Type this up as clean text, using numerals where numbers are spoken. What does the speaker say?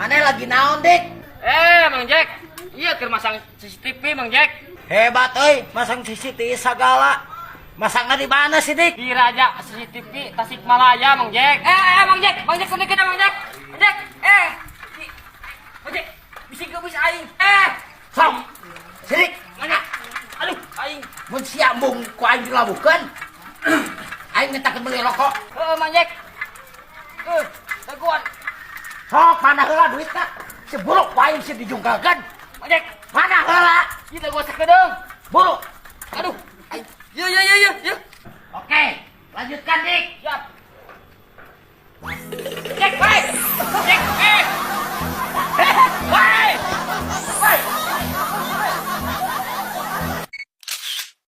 Maneh lagi naon, Dik? Eh, Mang Jack. Iya, keur masang CCTV, Mang Jack. Hebat euy, masang CCTV segala. Masangnya di mana sih, Dik? Di Raja CCTV Tasikmalaya, Mang Jack. Eh, eh, Mang Jack, Mang Jack sedikit, Mang Jack. Mang Jack, eh. Mang Jack, bisi geus aing. Eh, Sok. Sidik, mana? Aduh, aing. Mun sia embung ku aing dilabuhkeun. Aing minta beli rokok. Heeh, Mang Jack. Eh, dagoan. Sok, mana heula duitna? Si buruk ku aing si dijungkalkeun. Mang Jack, Mana heula? Ieu dagoan sakedeung. Buruk. Aduh, aing. Ya, ya, ya, ya, ya. Oke, lanjutkan, Dik. Siap. Jack, baik. Jack, eh. Baik.